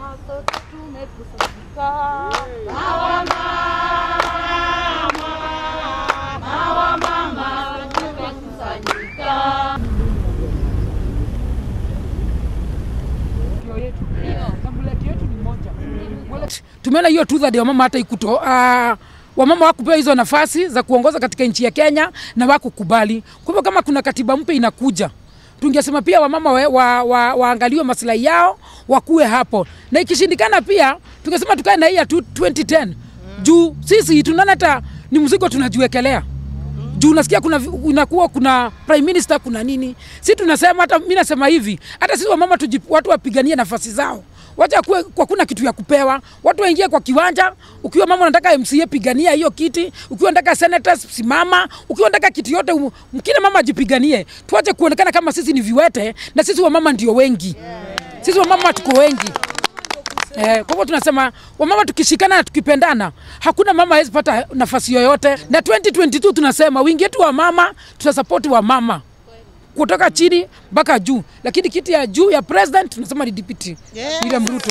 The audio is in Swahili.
Mama sote tumekusanyika. Na wamama tumekusanyika. Tumeona hiyo 2/3 ya wamama hata ikuto wamama wakupewa hizo nafasi za kuongoza katika nchi ya Kenya na wakukubali. Kwa hivyo kama kuna katiba mpya inakuja, tungesema pia wamama waangaliwe maslahi yao, wakuwe hapo. Na ikishindikana pia tungesema tukae na hii ya 2010. Juu sisi tunaona hata ni mzigo tunajiwekelea. Juu unasikia kuna inakuwa kuna prime minister kuna nini. Sisi tunasema, hata mimi nasema hivi, hata sisi wamama watu wapiganie nafasi zao. Wacha kuwe kwa kuna kitu ya kupewa. Watu waingie kwa kiwanja. Ukiwa mama unataka MCA pigania hiyo kiti, ukiwa unataka senators simama, ukiwa unataka kiti yote kila mama ajipiganie. Tuache kuonekana kama sisi ni viwete na sisi wamama ndio wengi. Sisi wamama tuko wengi. Kwa hivyo tunasema wamama tukishikana na tukipendana, hakuna mama hawezi pata nafasi yoyote. Na 2022 tunasema wingi wetu wa mama, tutasupport wa mama kutoka chini mpaka juu. Lakini kiti ya juu ya president tunasema ni deputy William Ruto.